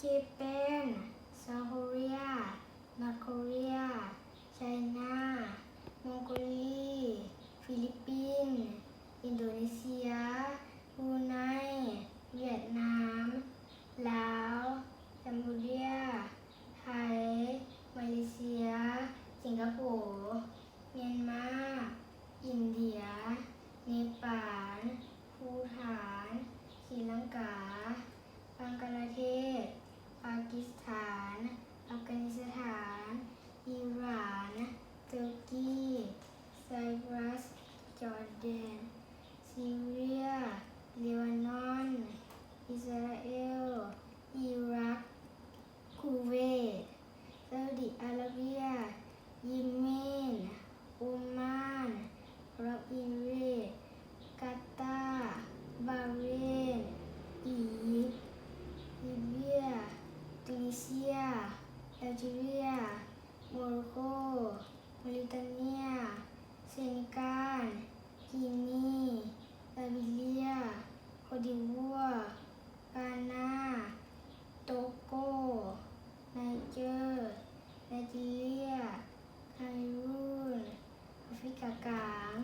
Japan, South Korea, North Korea, China, Mongolia, Philippines, Indonesia, Brunei, Vietnam, Laos, Cambodia, Thai, Malaysia, Singapore, Myanmar, India, Nepal, Bhutan, Sri Lanka, Bangladesh, Pakistan, Afghanistan, Iran, Turkey, Cyprus, Jordan, Syria, Lebanon, Israel, Iraq, Kuwait, Saudi Arabia, Yemen, Oman, Arab Emirates, Qatar, Bahrain, Egypt, Libya, Tunisia, Algeria, Morocco, Mauritania, Senegal, Guinea, Liberia, Cote d'Ivoire, Ghana, Togo, Niger, Nigeria, Cameroon, ອາຟຣິກາກາງ,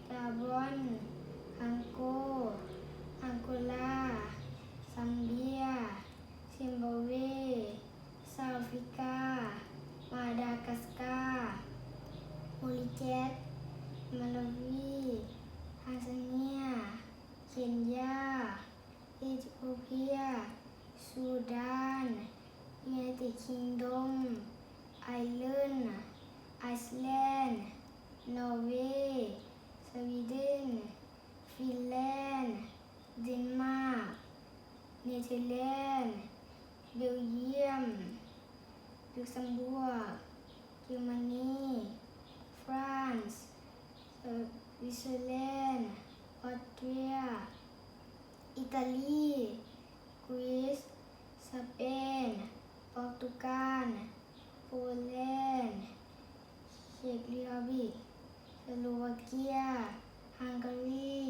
ກາບອນ, ຄອງໂກ, ອັງໂກລາ, ຊຳເບຍ, ຊິມບາບເວ, ເຊົາອາຟຣິກາ, ມາດາກັສກາ, ມໍຣິເຊັສ, ມາລາວີ, ທານຊາເນຍ, ເຄນຢາ, ເອທິໂອເພຍ, ຊູດານ, ຢູໄນເຕັດຄິງດົມ, ໄອເລີນ, ໄອສແລນ, ນໍເວ, ສະວີເດັນ, ຟິນແລນ, ເດນມາກ, ເນເທີແລນ, ເບວຢ້ຽມ, ລຸກຊຳບວກ, ເຢຍມານີ, ຝຣັ່ງ, ສະ ສະວິດເຊີແລນ, ອອສເຕຣຍ, ອີຕາລີ, ກຣີສ, ສະເປນ, ປອກຕຸການ, ໂປແລນ, ເຊັກຣີພັບບລິກ, ສະໂລວາເກຍ, ຮັງກາຣີ,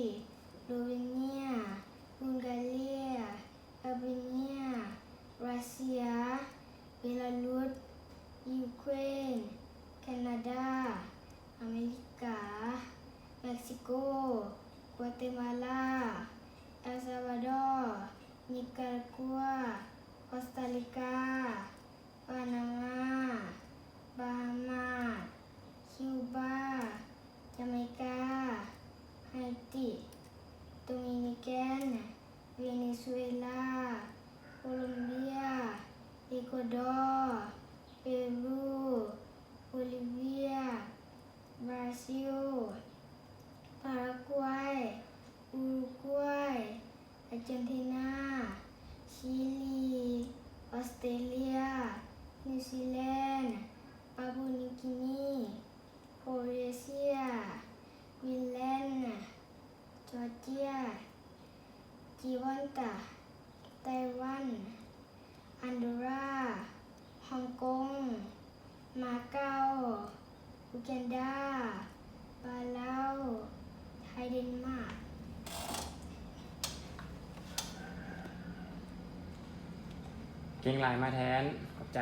ໂລເວເນຍ, ບຸນກາເລຍ, ອາລະເບເນຍ, ຣັດເຊຍ, ເບລາຣຸດ, ຢູເຄຣນ, ແຄນາດາ, ອາເມລິກາ, ເມັກຊິໂກ, ກົວເຕມາລາ, ເອລຊາວາດໍ, ນິກາຣາກົວ, ຄອສຕາລິກາ, ປານາມາ, ບາຮາມາ, ຄິວບາ, ຈາໄມກາ, ໄຮຕີ, ໂດມິນິກັນ, ເວເນຊູເອລາ, ໂຄລົມເບຍ, ເອກົວດໍ, ເປຣູ, ໂບລີເວຍ, ບຣາຊິລ, ປາຣາກວາຍ, ອຸຣາກວາຍ, ອາເຈນຕິນາ, ຊີລີ, ອອສເຕຣເລຍ, ນິວຊີແລນ, ປາປູນິວກີນີ, ໂປລິເນເຊຍ, ກຣີນແລນ, ຈໍເຈຍ, ຈີວອນຕາ, ໄຕ້ຫວັນ, ອັນໂດຣາ, ຮົອງກົງ, ມາເກົາ, ອູແກນດາ, ປາລາວ, ໄທ, ເດນມາກ. ເກັ່ງຫຼາຍ ມາແທນ. ຂອບໃຈ.